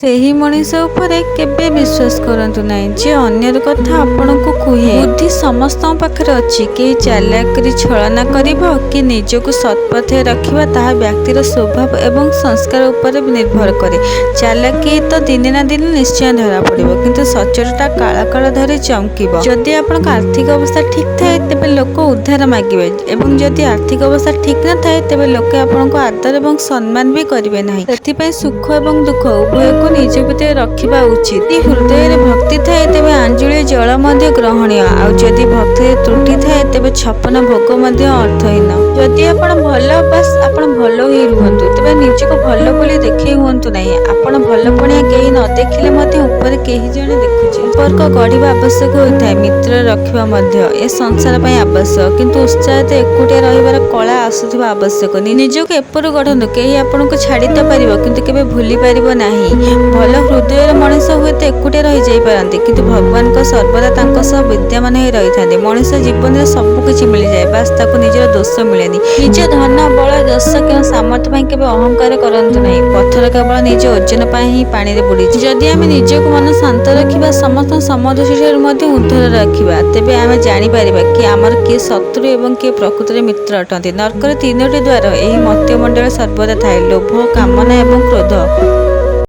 ସେହି ମଣିଷ ଉପରେ କେବେ ବିଶ୍ୱାସ କରନ୍ତୁ ନାହିଁ, ଯିଏ ଅନ୍ୟର କଥା ଆପଣଙ୍କୁ କୁହେ। ବୁଦ୍ଧି ସମସ୍ତଙ୍କ ପାଖରେ ଅଛି। କେହି ଚାଲାକ କରି ଛଳନା କରିବ କି ନିଜକୁ ସତ୍ପଥରେ ରଖିବା, ତାହା ବ୍ୟକ୍ତିର ସ୍ୱଭାବ ଏବଂ ସଂସ୍କାର ଉପରେ ନିର୍ଭର କରେ। ଚାଲାକି ତ ଦିନେ ନା ଦିନେ ନିଶ୍ଚୟ ଧରାପଡ଼ିବ, କିନ୍ତୁ ସଚ୍ଚୋଟତା କାଳ କାଳ ଧରି ଚମକିବ। ଯଦି ଆପଣଙ୍କ ଆର୍ଥିକ ଅବସ୍ଥା ଠିକ୍ ଥାଏ, ତେବେ ଲୋକ ଉଧାର ମାଗିବେ ଏବଂ ଯଦି ଆର୍ଥିକ ଅବସ୍ଥା ଠିକ୍ ନଥାଏ, ତେବେ ଲୋକେ ଆପଣଙ୍କୁ ଆଦର ଏବଂ ସମ୍ମାନ ବି କରିବେ ନାହିଁ। ସେଥିପାଇଁ ସୁଖ ଏବଂ ଦୁଃଖ ଉଭୟକୁ ନିଜ ଭିତରେ ରଖିବା ଉଚିତ। ଯଦି ହୃଦୟରେ ଭକ୍ତି ଥାଏ, ତେବେ ଆଞ୍ଜୁଳିଏ ଜଳ ମଧ୍ୟ ଗ୍ରହଣୀୟ, ଆଉ ଯଦି ଭକ୍ତିରେ ତ୍ରୁଟି ଥାଏ, ତେବେ 56 ଭୋଗ ମଧ୍ୟ ଅର୍ଥହୀନ। ଯଦି ଆପଣ ଭଲ, ବାସ୍ ଆପଣ ଭଲ ହୋଇ ରୁହନ୍ତୁ, ତେବେ ନିଜକୁ ଭଲ ବୋଲି ଦେଖେଇ ହୁଅନ୍ତୁ ନାହିଁ। ଆପଣ ଭଲପଣିଆ କେହି ନ ଦେଖିଲେ ମଧ୍ୟ ଉପରେ କେହି ଜଣେ ଦେଖୁଛି। ସମ୍ପର୍କ ଗଢ଼ିବା ଆବଶ୍ୟକ ହୋଇଥାଏ, ମିତ୍ର ରଖିବା ମଧ୍ୟ ଏ ସଂସାର ପାଇଁ ଆବଶ୍ୟକ, କିନ୍ତୁ ଉତ୍ସାହିତ ଏକୁଟିଆ ରହିବାର କଳା ଆସୁଥିବା ଆବଶ୍ୟକ। ନିଜକୁ ଏପରି ଗଢ଼ନ୍ତୁ, କେହି ଆପଣଙ୍କୁ ଛାଡ଼ି ତ ପାରିବ, କିନ୍ତୁ କେବେ ଭୁଲି ପାରିବ ନାହିଁ। ଭଲ ହୃଦୟର ମଣିଷ ହୁଏତ ଏକୁଟିଆ ରହିଯାଇପାରନ୍ତି, କିନ୍ତୁ ଭଗବାନଙ୍କ ସର୍ବଦା ତାଙ୍କ ସହ ବିଦ୍ୟମାନ ହୋଇ ରହିଥାନ୍ତି। ମଣିଷ ଜୀବନରେ ସବୁ କିଛି ମିଳିଯାଏ, ବାସ୍ ତାକୁ ନିଜର ଦୋଷ ମିଳେନି। ନିଜ ଧନ, ବଳ, ଯଶ କିମ୍ବା ସାମର୍ଥ୍ୟ ପାଇଁ କେବେ ଅହଙ୍କାର କରନ୍ତୁ ନାହିଁ। ପଥର କେବଳ ନିଜ ଓଜନ ପାଇଁ ହିଁ ପାଣିରେ ବୁଡ଼ିଛି। ଯଦି ଆମେ ନିଜକୁ ମନ ଶାନ୍ତ ରଖିବା, ସମସ୍ତଙ୍କ ସମଦୃଷ୍ଟିଠାରୁ ମଧ୍ୟ ଉର୍ଦ୍ଧ୍ୱରେ ରଖିବା, ତେବେ ଆମେ ଜାଣିପାରିବା କି ଆମର କିଏ ଶତ୍ରୁ ଏବଂ କିଏ ପ୍ରକୃତରେ ମିତ୍ର ଅଟନ୍ତି। ନର୍କର ତିନୋଟି ଦ୍ୱାର ଏହି ମର୍ତ୍ତ୍ୟମଣ୍ଡଳରେ ସର୍ବଦା ଥାଏ: ଲୋଭ, କାମନା ଏବଂ କ୍ରୋଧ।